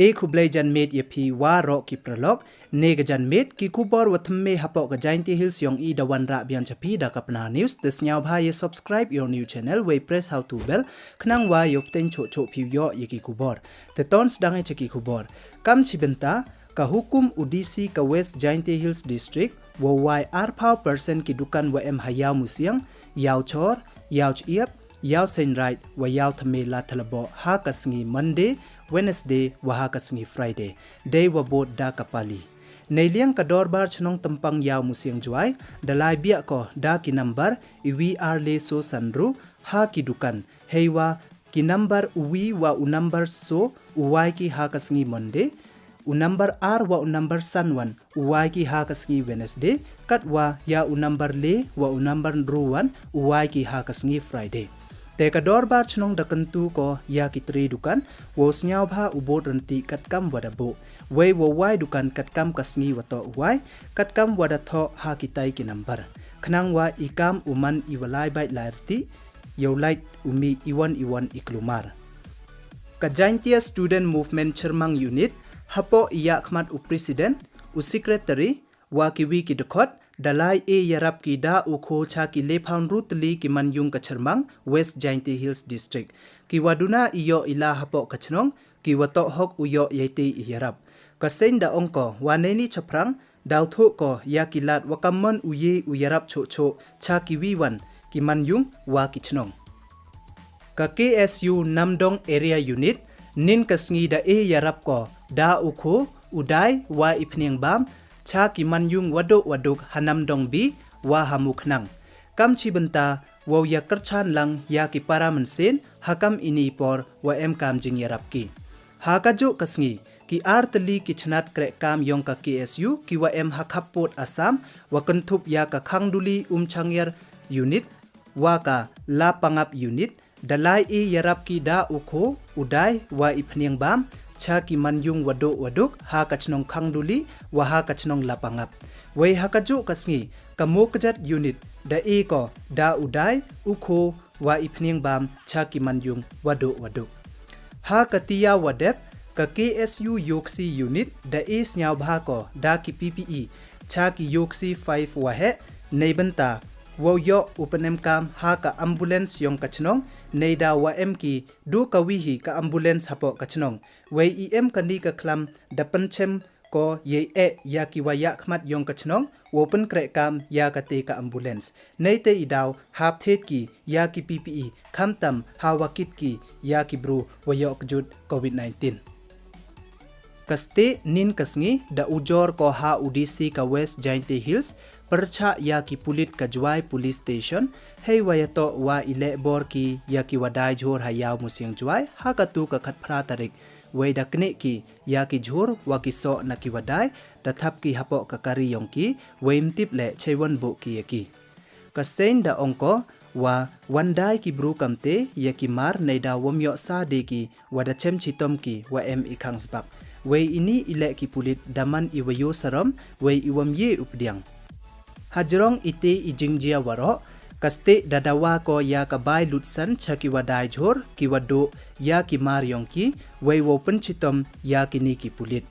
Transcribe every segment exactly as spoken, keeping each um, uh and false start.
E khublei janmiet ya phi waroh ki paralok. Ne ka janmiet ki khubor wa thymme hapoh ka Jaintia Hills yong i da wanrah biang cha phi da ka Pnar News. Te sngewbha ya subscribe yong u new channel wei press ha u tu bell khnang wa yoh pteng choh choh phi u yoh ya ki khubor. Te ton sdang i cha ki khubor. Kam chibynta, ka hukum u D C ka West Jaintia Hills District wow wai arphaw percent ki dukan wa em ha Iawmusiang, Iawchor, Iawchiap, Iawseinraij wa Iawthymme Ladthadlaboh ha ka sngi Monday, Wednesday wa ha ka sngi Friday, dei wa bud da ka pali. Neiliang ka Dorbar Chnong Tympang Iawmusiang Jowai da lai biah ko da ki number iwi ar le so san ru ha ki dukan, heiwa ki number uwi wa u number so u wai ki ha ka sngi Monday, u number ar wa u number san wan u wai ki ha ka sngi Wednesday, katwa ya u number le wa u number ru wan u wai ki ha ka sngi Friday. Te ka Dorbar Chnong da kyntu ko ya ki tre dukan wow sngewbha u bud rynti katkam wa da buh, wei wow wai dukan katkam ka sngi wa toh u wai, katkam wa da thoh ha kitai ki number, khnang wa i kam u man i wa lai bait lai rynti, yow lait u mih iwon iwon i klumar. Ka Jaintia Student Movement Chyrmang Unit, hapoh i yakhmat u President, u Secretary wa kiwi ki dkhot, da lai e yarap ki da u kho cha ki lephaw ynru tylli ki manyung ka Chyrmang, West Jaintia Hills District, ki wa duna i yoh i la hapoh ka chnong, ki wa toh hok u yoh ya ite i yarap. Ka seiñ da ong ko wa neini chaphrang daw thoh ko ya ki lad wa kammon u ye u yarap choh choh cha kiwi wan ki manyung wa ki chnong. Ka K S U Namdong Area Unit nin ka sngi da e yarap ko da u kho, u dai wa i phniang bam cha ki manyung waduh waduk ha Namdong B wa ha Mukhnang. Kam chibynta wow ya kyrchan lang ya ki para mynsiem ha kam ini i por wa em kam jingyarap ki. Ha kajuh ka sngi, ki ar tylli ki chnat kreh kam yong ka K S U ki wa em ha khappud Assam wa kynthup ya ka Khanduli Umchangyar Unit wa ka Lapangap Unit da lai e yarap ki da u kho, u dai wa i phniang bam cha ki manyung waduh waduk ha ka chnong Khanduli wa ha ka chnong Lapangap. Wei ha kajuh ka sngi, ka Mokjat Unit da e ko da u dai, u kho wa i phniang bam cha ki manyung waduh waduk. Ha ka Tia Wadep, ka K S U Yoksi Unit da e sngewbha ko da ki P P E cha ki Yoksi five waheh, neibynta wow yoh u pynemkam ha ka ambulance yong ka chnong, neida wa em ki du ka wi hi ka ambulance hapoh ka chnong. Wei i em kani ka khlam da pynchem ko yei eh ya ki wa yakhmat yong ka chnong wow pynkreh kam ya kate ka ambulance. Neite i daw hap thied ki ya ki P P E, khamtam ha wa kit ki ya ki bru wa yoh kjut Covid nineteen. Ka state nin ka sngi da ujor ko ha u D C ka West Jaintia Hills pyrchah ya ki pulit ka Jowai Police Station, hei wa ya toh wa i leh bor ki ya ki wa dai jhur ha Iawmusiang Jowai ha katu ka khatphra tarik. Wei da knieh ki ya ki jhur wa ki soh na ki wa dai, da thap ki hapoh ka kari yong ki, wei ym tip leh chei wan buh ki ya ki. Ka seiñ da ong ko wa wan dai ki bru kamte ya ki mar, neida wom yoh sa de ki wa da chem chitom ki wa em i khang sbak. Wei ini i leh ki pulit da man i wa yoh sarom, wei i wom ye u pdiang. Hajrong ite i jingjia waroh, ka state da dawa ko ya ka bai lutsan cha ki wa dai jhur, ki wa duh ya ki mar yong ki, wei wow pynchitom ya kini ki pulit.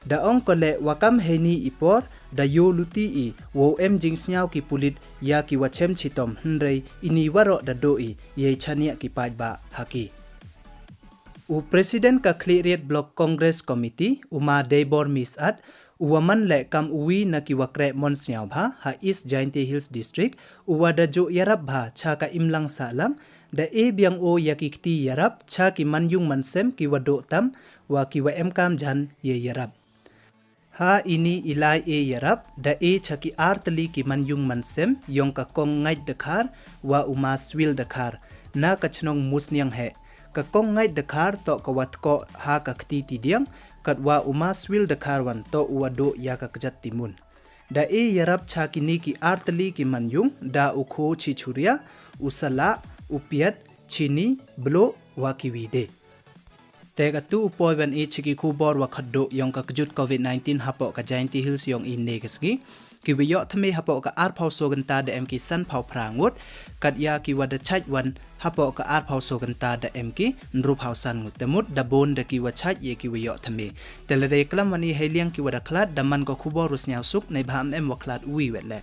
Da ong ko leh wa kam heini i por da yoh luti i wow em jingsngew ki pulit ya ki wa chem chitom, hynrei ini waroh da duh i yei chaniah ki paidbah ha ki. U President ka Khliehriat Block Congress Committee, u Ma Deibor Misat, u wa man leh kam uwi na ki wa kreh mon sngewbha ha East Jaintia Hills District, u wa da juh yarap bha cha ka imlang sahlang, da e biang o ya ki kti yarap cha ki manyung mansem ki wa duh tam wa ki wa em kam jan yei yarap. Ha ini i lai e yarap da e cha ki ar tylli ki manyung mansem yong ka Kong Ngait Dkhar wa u Ma Swil Dkhar na ka chnong Musniang heh. Ka Kong Ngait Dkhar toh ka wa tkoh ha ka kti Tidiang, katwa u Ma Swil Dkhar wan toh u wa duh ya ka kjat Timun. Da e yarap cha kini ki ar tylli ki manyung da u kho Chichuria, u Salah, u Piat, Chini, Bloh wa ki wi de. Te katu u poi wan i cha ki khubor wa khadduh yong ka kjut Covid nineteen hapoh ka Jaintia Hills yong i ne ka sngi. Ki wa yoh thymme hapoh ka arphaw so kynta da em ki sanphaw phra ngut, kat ya ki wa da chait wan hapoh ka arphaw so kynta da em ki ynruphaw san ngut. Te mut da bun da ki wa chait ya ki wa yoh thymme. Te lada ya klam wan i hei liang ki wa da khlad, da man ka khubor wa sniaw suk, neibhah em wa khlad uwi wet le.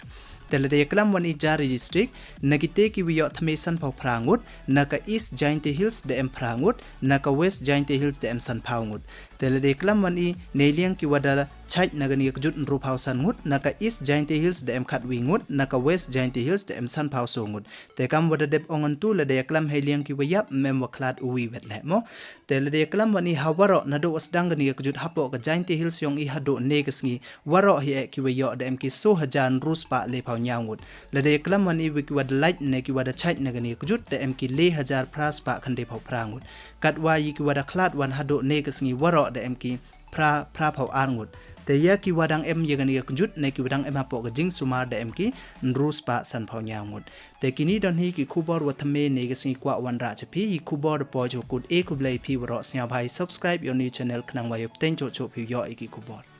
Te lada ya klam wan i jari district, na kite ki wa yoh thymme sanphaw phra ngut, na ka East Jaintia Hills da em phra ngut, na ka West Jaintia Hills da em sanphaw ngut. Te lada ya klam wan i nei liang ki wa da chait na kani ka kjut ynruphaw san ngut, na ka East Jaintia Hills da em khatwi ngut, na ka West Jaintia Hills da em sanphaw so ngut. Te kam wa da dep ong ngan tu, lada ya klam hei liang ki wa yap, em wa khlad uwi wet le mo. Te lada ya klam wan i ha waroh naduh wa sdang kani ka kjut hapoh ka Jaintia Hills yong i haduh ne ka sngi, waroh hi e ki wa yoh da em ki so hajar ynru spah lephaw nyaw ngut. Lada ya klam wan i wi ki wa da lait ne ki wa da chait na kani ka kjut da em ki le hajar phra spah khyndephaw phra ngut. Kat wa ya ki wa da khlad wan haduh ne ka sngi waroh da em ki phra, phraphaw ar ngut. Te ya ki wa dang em ya kani ka kjut ne ki wa dang em hapoh ka jingsumar da em ki ynru spah sanphaw nyaw ngut. Te kini don hi ki khubor wa thymme ne ka sngi kwah wan rah cha phi. I khubor da poi cha kut e. Khublei phi waroh, sniawbha i subscribe ya u ni channel khnang wa yoh pteng choh choh phi yoh i ki khubor.